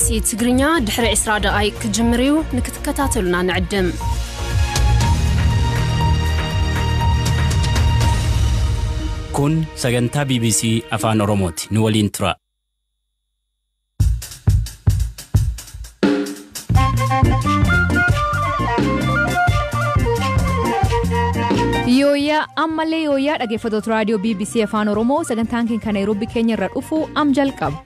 ቢቢሲ ትግርኛ ድሕሪ 20 ደቓይቕ ክጅምር እዩ። ንክትከታተሉና ንዕድም። Kun sagantaa BBC Afaan Oromooti. Nu waliin tura. Yooyyaa ammallee yooyyaa dhaggeeffattoota raadiyoo BBC Afaan Oromoo, sagantaan keenya kan Naayiroobii keenya irra dhufu am jalqaba.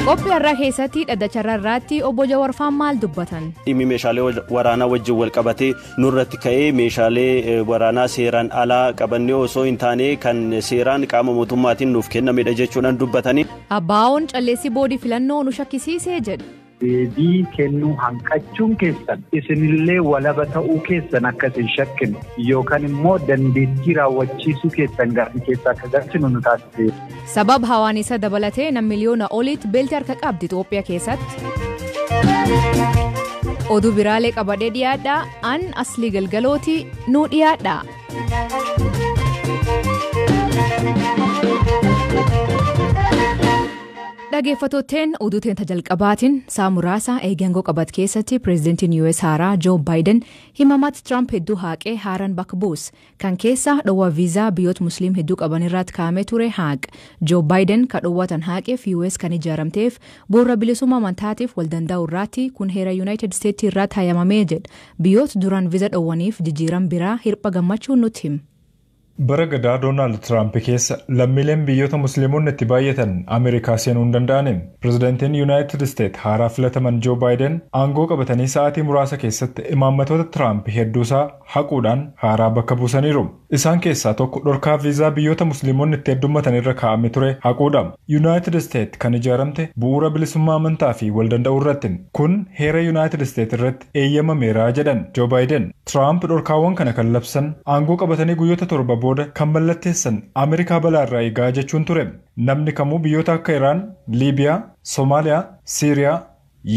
Qophii har'aa keessatti dhaddacha irraatti obbo Jawaarfaan maal dubbatan? Dhimmi meeshaalee waraanaa wajjin wal qabatee nurratti ka'ee, meeshaalee waraanaa seeraan alaa qabannee osoo hin taane kan seeraan qaama mootummaatiin nuuf kennamedha jechuudhaan dubbatanii. ABO'n calleessi boodii filannoo nu shakkisiisee jedha. Deebii kennuu hanqachuun keessan isinillee walaba ta'uu keessan akka isin shakkinu yookaan immoo dandeettii raawwachiisuu keessan gaaffii keessaa akka galchinu nu taasise. Sababa hawaanisa dabalatee nam miliyoona oliitti beelti harka qabdi Itoophiyaa keessatti. Oduu biraalee qabadhee dhiyaadhaa, an Aslii Galgalooti, nuu dhiyaadhaa. Dhaggeeffattootteen, oduu teenta jalqabaatiin saa muraasa eegangoo qabat keessatti pireezidantiin US haaraa Joo Baayiden himamatti Tiraamp hedduu haaqee haaraan bakka buus. Kan keessa dhowwa viizaa biyyoota Musliim hedduu qaban irratti kaa'amee ture haaq. Joo Baayiden ka dhowwatan haaqeef US kan ijaaramteef bu'uura bilisummaa amantaatiif wal danda'u irratti, kun heera Yuunaayitid Isteetsi irratti hayyamamee jedha. Biyyoota duraan viizaa dhowwaniif jijjiiran biraa Hirpha Gammachuun nutti hima. Bara gadaa Doonaald Tiraamp keessa lammiileen biyyoota Musliimonni itti baay'atan Ameerikaa seenuu hin danda'ani. Pireezidantiin Yuunaayitid Isteet haaraa filataman Joo Baayiden aangoo qabatanii sa'aatii muraasa keessatti imaammatoota Tiraamp hedduusaa haquudhaan haaraa bakka buusaniiru. Isaan keessaa tokko dhorkaa viizaa biyyoota Musliimonni itti heddummatan irra kaa'ame ture haquudha. Yuunaayitid Isteet kan ijaaramte bu'uura bilisummaa amantaa fi wal danda'uu irratti. Kun heera Yuunaayitid Isteet irratti eeyyamameera jedhan Joo Baayiden. Tiraamp dhorkaawwan kana kan labsan aangoo qabatanii guyyoota 7 booda kan mallatteessan Ameerikaa balaarraa eegaa jechuun ture. Namni kamuu biyyoota akka Iraan, Liibiyaa, Soomaaliyaa, Siiriyaa,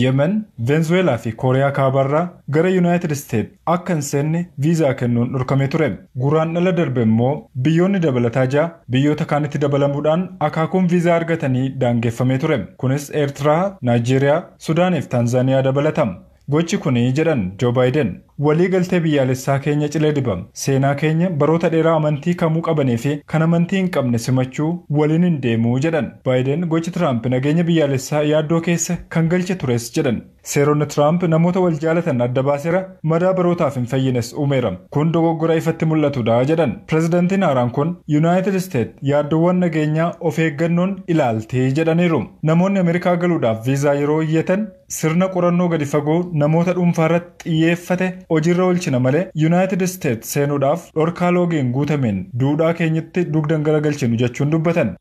Yemen, Venezuelaa fi Kooriyaa Kaabaarraa gara Yuunaayitid Isteet akka hin seenne viizaa kennuun dhorkamee ture. Guraan dhala darbe immoo biyyoonni dabalataa 6 biyyoota kaanitti dabalamuudhaan akaakuun viizaa argatanii daangeffamee ture. Kunis Eertiraa, Naayijeeriyaa, Sudaanii fi Taanzaaniyaa dabalata. Gochi kuni, jedhan Joo Baayiden, walii galtee biyyaalessaa keenya cilee dibam. Seenaa keenya baroota dheeraa amantii kamuu qabanii fi kan amantii hin qabne simachuu waliin hin deemuu jedhan. Baayiden gochi Tiraamp nageenya biyyaalessaa yaaddoo keessa kan galche tures jedhan. Seeronni Tiraamp namoota wal jaalatan adda baaseera, madaa barootaaf hin fayyines uumeera. Kun dogoggora ifatti mul'atudha jedhan. Pireezidantiin haaraan kun Yuunaayitid Isteet yaaddoowwan nageenyaa of eeggannoon ilaaltee jedhaniiru. Namoonni Ameerikaa galuudhaaf viizaa yeroo iyyatan sirna qorannoo gadi fagoo namoota dhuunfaa irratti xiyyeeffate hojiirra oolchina malee Yuunaayitid Isteet seenuudhaaf dhorkaa loogiin guutameen duudhaa keenyatti dugdan garagalchinu jechuun dubbatan.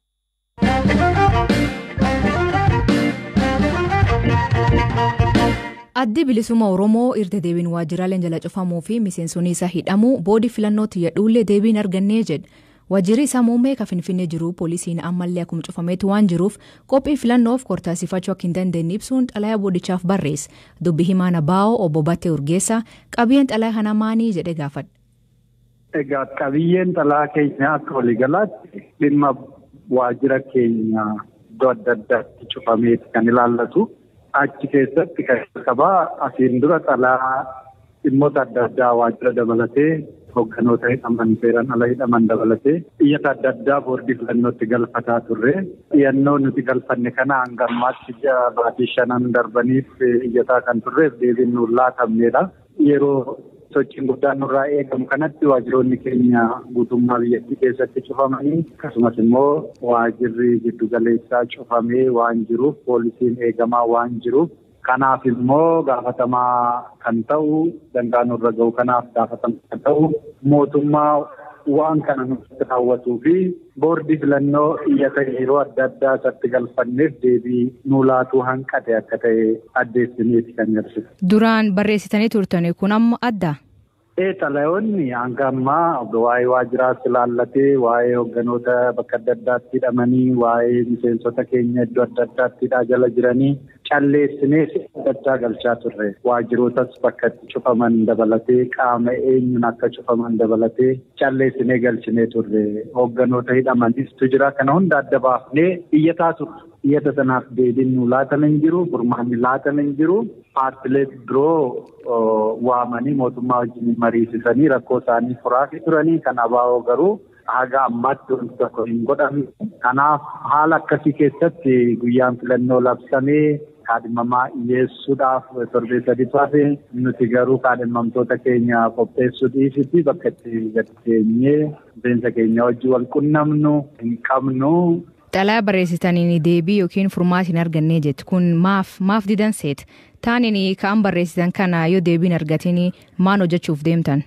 Addi Bilisummaa Oromoo irra deebiin waajjiraaleen jala cufamuu fi miseensonni isaa hidhamuu boodii filannootti jedhullee deebiin argannee jedha. Waajjirri isaa muummee kan Finfinnee jiru poolisiin ammallee akkuma cufameetu waan jiruuf qophii filannoof kortaasifachuu akka hin dandeenye ibsuun xalayaa boodichaaf barreesse. Dubbi himaan ABO obbo Battee Urgeessaa qabiyyeen xalayaa kana maanii jedhee gaafadha. Egaa qabiyyeen xalayaa keenyaa akka waliigalaatti dhimma waajjira keenya iddoo adda addaatti cufameeti kan ilaallatu. Achi keessatti kan qabaa asiin dura xalayaa dhimmoota adda addaa waajjira dabalatee, hogganoota hidhaman, seeraan ala hidhaman dabalatee iyyata adda addaa boordii filannootti galfataa turre. Iyyannoo nuti galfanne kana hanga ammaatti ji'a baatii 5 darbaniif iyyataa kan turreef deebiin nuun laatamneedha. Yeroo sochiin guddaan nurraa eegamu kanatti waajjiroonni keenya guutummaa biyyattii keessatti cufamanii, akkasumas immoo waajjirri giddugaleessaa cufamee waan jiruuf, poolisiin eegamaa waan jiruuf, kanaaf immoo gaafatamaa kan ta'u, danqaa nurra ga'u kanaaf gaafatamaa kan ta'u mootummaa waan kana nutti raawwatuu fi boordii filannoo iyyata yeroo adda addaa isatti galfanneef deebii nuu laatuu hanqate akka ta'e addeessineeti kan agarsiisu. Duraan barreessitanii turtani, kun amma adda? Ee, xalayoonni hanga ammaa waa'ee waajjiraas ilaallatee, waa'ee hogganoota bakka adda addaatti hidhamanii, waa'ee miseensota keenya iddoo adda addaatti hidhaa jala jiranii calleessinee adda addaa galchaa turre. Waajjirootas bakka itti cufaman dabalatee, qaama eenyuun akka cufaman dabalatee calleessinee galchinee turre. Hogganoota hidhamanistu jira, kana hunda adda baafnee iyyataa turre. Iyyata sanaaf deebiin nu laatame hin jiru, furmaanni laatame hin jiru. Paartilee biroo waamanii mootummaa wajjin mariisisanii rakkoo isaanii furaa turanii kan ABO garuu haga ammaatti wanti tokko hin godhamne. Kanaaf haala akkasii keessatti guyyaan filannoo labsamee kaadhimamaa dhiyeessuudhaaf torbee sadiitu hafe nuti garuu kaadhimamtoota keenya qopheessuu dhiisitti bakka itti gadi teenyee miseensa keenya wajjin wal qunnamnu hin qabnu. Xalayaa barreessitaniin deebii yookiin furmaata hin arganne jettu kun maaf didan seet taaniin ka'an barreessitan kana yoo deebiin argatiin maal hojjechuuf deemtan?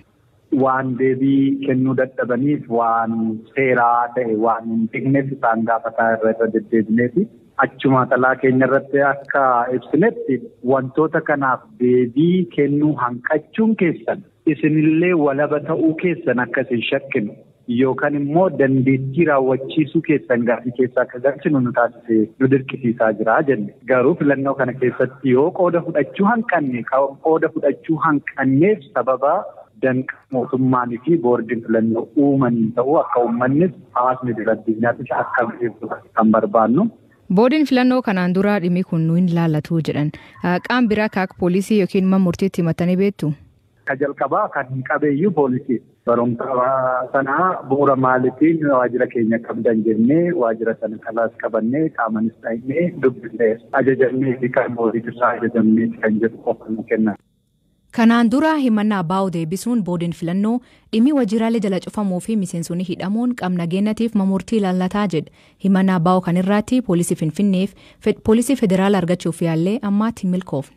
Waan deebii kennuu dadhabaniif waan seeraa ta'e waan hin beekneef isaan gaafataa irra deddeebineeti. Achuma xalayaa keenya irratti akka ibsinetti wantoota kanaaf deebii kennuu hanqachuun keessan isinillee walaba ta'uu keessan akka isin shakkinu yookaan immoo dandeettii raawwachiisuu keessan gaaffii keessaa akka galchinu nu taasisee nu dirqisiisaa jira jenne. Garuu filannoo kana keessatti yoo qooda fudhachuu hanqanne qooda fudhachuu hanqanneef sababa danqa mootummaanii fi boordiin filannoo uumanii ta'uu akka uummannis hawaasni addunyaattis akka beeku kan barbaannu. Boordiin filannoo kanaan dura dhimmi kun nu hin ilaallatu jedhan. Qaam biraa kaak poolisii yookiin mana murtiitti himatanii beektu? Ka jalqabaa kan hin qabeeyyuu poolisii. Barumsa sanaa bu'uura maaliitiin waajjira keenya qabdan jennee waajjira sana kalaas qabannee qaamanis dhahinee dubbisnee ajajamnee fi kan poolisii ajajamnee kan jedhu qofa nu kennan. Kanaan dura himannaa ABO deebisuun boordiin filannoo dhimmi waajjiraalee jala cufamuu fi miseensonni hidhamuun qaama nageenyatiif murtii ilaallataa jedha. Himannaa ABO kan irratti poolisii Finfinneef poolisii federaala argachuuf yaallee ammaatti hin milkoofne.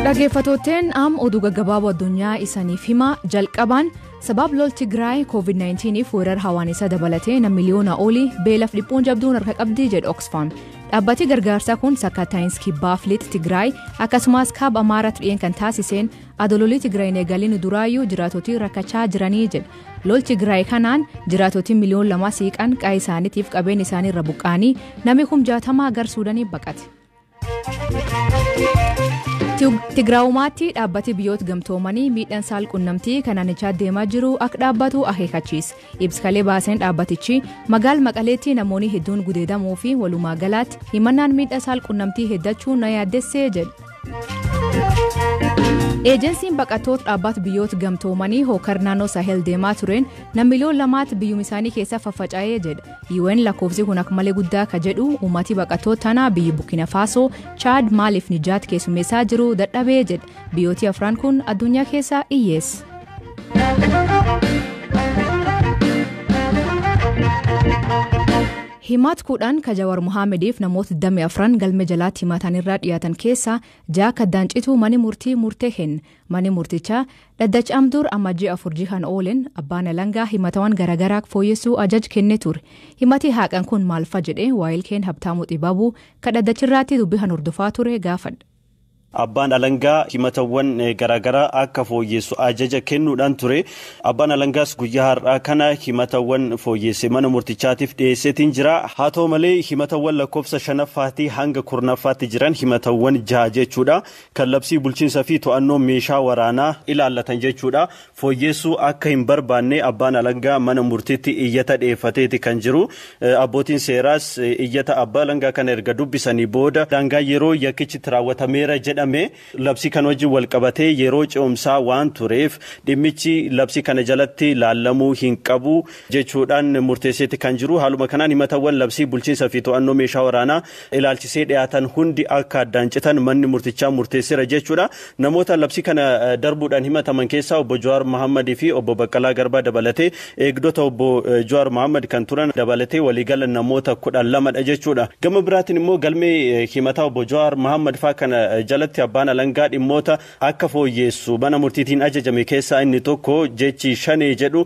Dhaggeeffattootni am oduu gaggabaaboo addunyaa isaniif hima jalqabaan sabab lol Tigraay COVID-19 fi weerara hawaanisaa dabalatee nama miliyoona olii beelaaf dhiphuun jabduun harka qabdii jedhe Oxfam. Dhaabbati gargaarsaa kun sakkatta'iinsi kibbaa Lixa Tigraay akkasumas kaaba Amaaraatti dhi'een kan taasiseen adololii Tigraayin eegaliin duraayyuu jiraatotni rakkachaa jiranii jedha. Lol Tigraay kanaan jiraatotni miliyoona 2 siiqan qa'ee isaaniitiif qabeenya isaanii irra buqqaanii namni 60,000 gara Suudaanii baqate. Tigraawumaatti dhaabbati biyyoota gamtoomanii miidhaan saal qunnamtii kan naannichaa deemaa jiru akka dhaabbatu akeekkachiise. Ibsa baaseen dhaabbatichi magaala Maqaleetti namoonni hedduun gudeedamuu fi walumaa galaatti himannaan miidhaa saal qunnamtii heddachuu na yaaddessee jedhe. Eejensiin baqattoota dhaabbata biyyoota gamtoomanii hookar naannoo Sahel deemaa tureen nama miliyoona 2 biyyuma isaanii keessa faffaca'ee jedha. UN lakkoofsi kun akka malee guddaa akka jedhu uummati baqattoota tanaa biyyi Burkina Faso, Chaad maaliif Nijaat keessummeessaa jiru dadhabee jedha. Biyyooti afran kun addunyaa keessaa hiyyeessa. Himat kudhan ka Jawar Mohaammeediif namoota 24 galme jalaatti himatan irraa dhiyaatan keessaa 6 kaddaan cituu mani murtii murtee kenne. Mani murtichaa dhaddacha amdur amajjii 4 kan oolen abbaan alangaa himatawwan garaagaraa fooyyessuu ajaj kenne ture. Himati haaqan kun maal fa jedhee waayilkeen Habtaamuu Xibabuu ka dhaddachirraatti dubbii kan hordofaa ture gaafadha. Abbaan alangaa himatawwan garaagaraa akka fooyyessu ajaja kennuudhaan ture. Abbaan alangaas guyyaa har'aa kana himatawwan fooyyesse mana murtichaatiif dhiyeesseetiin jira. Haa ta'u malee himatawwan lakkoofsa 5ffaatii hanga 10ffaatti jiran himatawwan 6 jechuudha. Kan labsii bulchiinsa fi to'annoo meeshaa waraanaa ilaallatan jechuudha. Fooyyessuu akka hin barbaanne abbaan alangaa mana murtiitti iyyata dhiyeeffateeti kan jiru. Abbootiin seeraas iyyata abbaa alangaa kana erga dubbisanii booda daangaa yeroo yakkichi raawwatameera jedha. Labsii kan wajjin wal qabatee yeroo ce'umsaa waan tureef dhimmichi labsii kana jalatti laallamuu hin qabu jechuudhaan murteesseetti kan jiru. Haaluma kanaan himatawwan labsii bulchiinsa fi to'annoo meeshaa waraanaa ilaalchisee dhiyaatan hundi akka addaan citan manni murtichaa murteesseera jechuudha. Namoota labsii kana darbuudhaan himataman keessaa obbo Jawaar Mohaammadii fi obbo Baqqalaa Garbaa dabalatee eegdota obbo Jawaar Mohammad kan turan dabalatee waliigala namoota 12dha jechuudha. Gama biraatiin immoo galmee himataa obbo Jawaar Mohammad faa kana jalatti abbaan alangaa dhimmoota akka fooyyessu mana murtiitiin ajajame keessaa inni tokko jechi shanee jedhu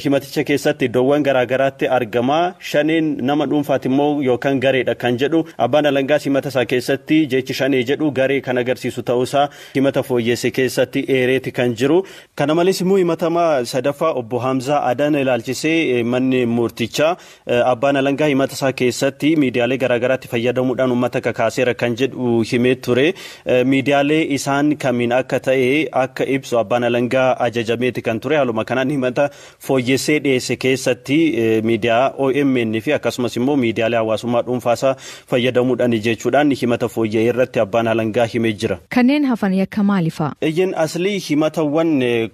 himaticha keessatti iddoowwan garaagaraatti argama. Shaneen nama dhuunfaati immoo yookaan gareedha kan jedhu abbaan alangaas himata isaa keessatti jechi shanee jedhu garee kan agarsiisu ta'uusaa himata fooyyesse keessatti eereeti kan jiru. Kana malees immoo himatamaa sadaffaa obbo Hamzaa Adan ilaalchisee manni murtichaa abbaan alangaa himata isaa keessatti miidiyaalee garaagaraatti fayyadamuudhaan uummata kakaaseera kan jedhu himee ture. Miidiyaalee isaan kamiin akka ta'e akka ibsu abbaan alangaa ajajameeti kan ture. Haaluma kanaan himata fooyyessee dhiyeesse keessatti miidiyaa OMN fi akkasumas immoo miidiyaalee hawaasummaa dhuunfaasaa fayyadamuudhaan jechuudhaan himata fooyya'ee irratti abbaan alangaa himee jira. Kanneen hafan yakka maali fa'a? Eeyyen aslii, himatawwan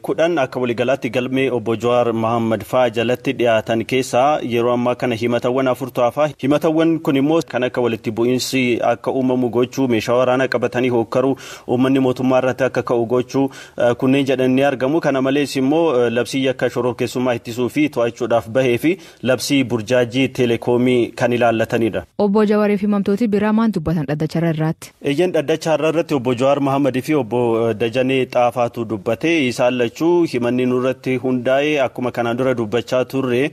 10 akka waliigalaatti galmee obbo Jawaar Mohammad fa'aa jalatti dhiyaatan keessaa yeroo ammaa kana himatawwan afurtu hafaa. Himatawwan kun immoo kan akka walitti bu'iinsi akka uumamu gochuu, meeshaa waraanaa qabatanii hookkaruu, uummanni mootummaa irratti akka ka'u gochuu kunneen jedhan ni argamu. Kana malees immoo labsii yakka shororkeessummaa ittisuu fi to'achuudhaaf bahee fi labsii burjaajii teelekoomii kan ilaallatanidha. Obbo Jawaarii fi himamtooti biraa maal dubbatan dhaddacha irratti? Eeyyen, dhaddacha irratti obbo Jawaar Mohammadii fi obbo Dajanee Xaafaatu dubbate. Isaan lachuu himanni nurratti hundaa'e akkuma kanaan dura dubbachaa turre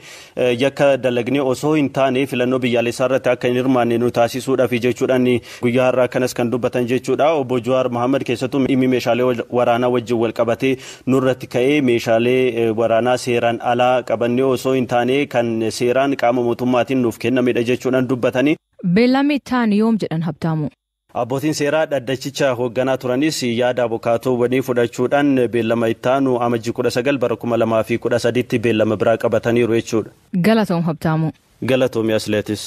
yakka dalagnee osoo hin taane filannoo biyyaalessaa irratti akka hin hirmaanne nu taasisuudhaaf jechuudhaan guyyaa har'aa kanas kan dubbatan jechuudha. Obbo Jawaar Mohammad keessattuu dhimmi meeshaalee waraanaa wajjin wal qabatee nurratti ka'ee meeshaalee waraanaa seeraan alaa qabannee osoo hin taane kan seeraan qaama mootummaatiin nuuf kennamedha jechuudhaan dubbatanii. Beellamni itti aanu yoom jedhan, Habtaamu? Abbootiin seeraa dhaddachicha hoogganaa turanis yaada abokaatoowwanii fudhachuudhaan beellama itti aanu Amajjii 19 bara 2013tti beellama biraa qabataniiru jechuudha. Galatoom, Habtaamu. Galatoomi, Asleetis.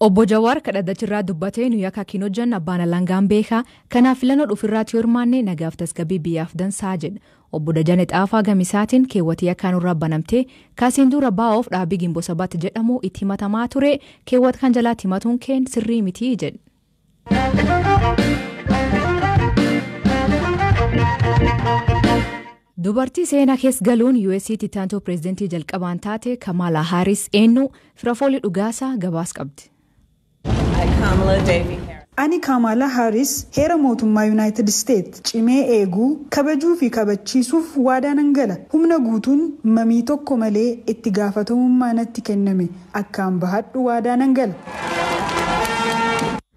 Obbo Jawaar ka dhaddachirraa dubbatee nu yakka hin hojjanne abbaan alangaan beekaa, kanaaf filannoo dhufirraatti yoo hirmaanne nagaaf tasgabbii biyyaaf dansaa jedha. Obbo Dajane Xaafaa gamisaatiin keewwatii yakkaan irraa banamtee kaasiin dura baa'oof dhaabbii Gimboo Sabaatti jedhamu itti himatamaa ture, keewwata kan jalaatti himatuun keen sirrii mitii jedhe. Dubartii seenaa keessa galuun US'tti itti aantuu pireezidantii jalqabaan taate Kamala Harris eenyu? Firafoolii Dhugaasaa gabaas qabdi. Ani Kaamala Haaris heera mootummaa Yuunaayitid Isteet cimee eeguu, kabajuu fi kabachiisuuf waadaa nan gala. Humna guutuun mamii tokko malee itti gaafatamummaa natti kenname akkaan bahadhu waadaa nan gala.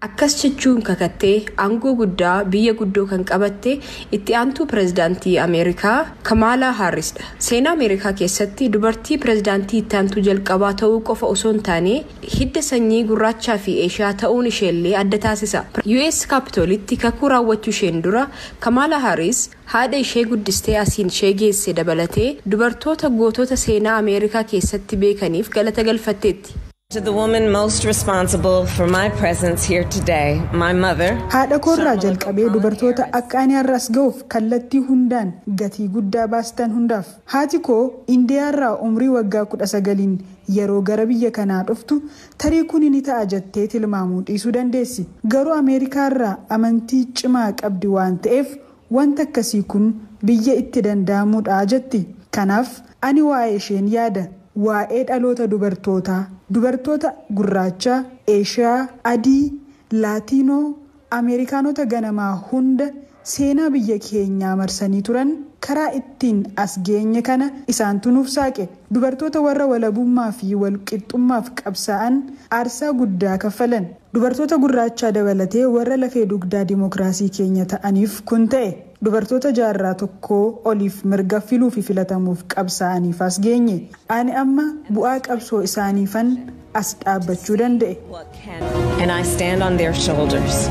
Akkas jechuun kakattee aangoo guddaa biyya guddoo kan qabatte itti aantuu pireezidaantii Ameerikaa Kamaalaa Haarrisdha. Seenaa Ameerikaa keessatti dubartii pireezidaantii itti aantuu jalqabaa ta'uu qofa osoo hin taane hidda sanyii gurraachaa fi Eeshiyaa ta'uun isheellee adda taasisa. US Kaapitoolitti kakuu raawwachuu isheen dura Kamaalaa Haarris haadha ishee guddistee asiin ishee geesse dabalatee dubartoota gootota seenaa Ameerikaa keessatti beekaniif galata galfatteetti. To the woman most responsible for my presence here today, my mother. Haadha koorraa jalqabee dubartoota akka ani har'as ga'uuf kallattii hundaan gatii guddaa baastan hundaaf. Haati koo Indiyaarraa umrii waggaa 19n yeroo gara biyya kanaa dhuftu tarii kun ni ta'a jettee tilmaamuu dhiisuu dandeessi. Garuu Ameerikaarraa amantii cimaa qabdi waan ta'eef wanta akkasii kun biyya itti danda'amudha jetti. Kanaaf ani waa'ee isheen yaada. Waa'ee dhaloota dubartootaa, dubartoota gurraachaa, Eeshiyaa, adii, Laatiinoo, Ameerikaanota ganamaa hunda seenaa biyya keenyaa marsanii turan karaa ittiin as geenye kana isaantu nuuf saaqe. Dubartoota warra walabummaa fi walqixxummaaf qabsaa'an aarsaa guddaa kaffalan. Dubartoota gurraachaa dabalatee warra lafee dugdaa dimookiraasii keenya ta'aniif kun ta'e. Dubartoota jaarraa tokkoo oliif mirga filuu fi filatamuuf qabsaa'aniif as geenye. Ani amma bu'aa qabsoo isaaniifan as dhaabbachuu danda'e. And I stand on their shoulders.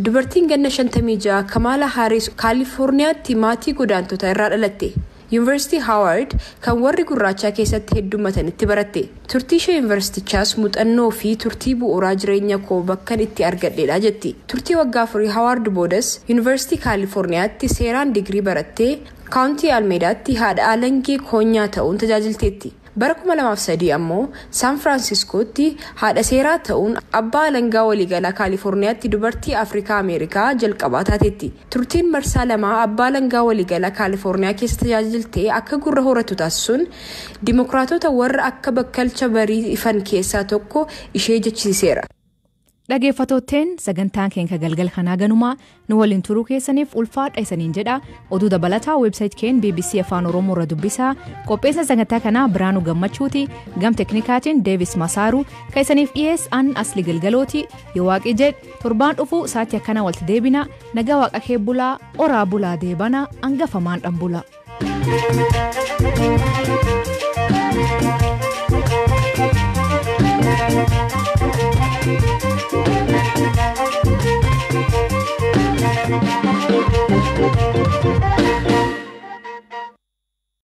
Dubartiin ganna 56 Kamala Harris Kaalifoorniyaatti maatii godaantota irraa dhalatte. Yuunivarsiitii Haawaard kan warri gurraachaa keessatti heddummatanitti baratte. Turtii ishee yuunivarsiitichaas muuxannoo fi turtii bu'uuraa jireenya koo bakkan itti argadheedha jetti. Turtii waggaa 4 Haawaard boodas Yuunivarsiitii Kaalifoorniyaatti seeraan digirii barattee kaawuntii Almeedaatti haadha alangee koonyaa ta'uun tajaajilteetti. Bara 2003 ammoo Saan Firaansiskootti haadha seeraa ta'uun abbaa alangaa waliigalaa Kaalifoorniyaatti dubartii Afrikaa Ameerikaa jalqabaa taatetti. Turtiin marsaa lamaa abbaa alangaa waliigalaa Kaalifoorniyaa keessa tajaajiltee akka gurra horatu taasisuun dimokiraatota warra akka bakkalcha barii ifan keessaa tokko ishee jechisiiseera. Dhaggeeffattootteen, sagantaan keenya galgal kanaa ganumaa. Nu waliin turuu keessaniif ulfaadha isaniin jedha. Oduu dabalataa website keen BBC Afaan Oromoo irra dubbisaa. Qopheessa sagantaa kanaa Biraanuu Gammachuuti. Gam teknikaatiin Deevis Masaaru kan isaniif dhiyeess an Asli Galgalooti. Yoo waaqi jedhe torbaan dhufu sa'aatii akkana walitti deebina. Nagaa waaqa kee bulaa, oraa bulaa, deebana hangafamaan dhanbula. Thank you.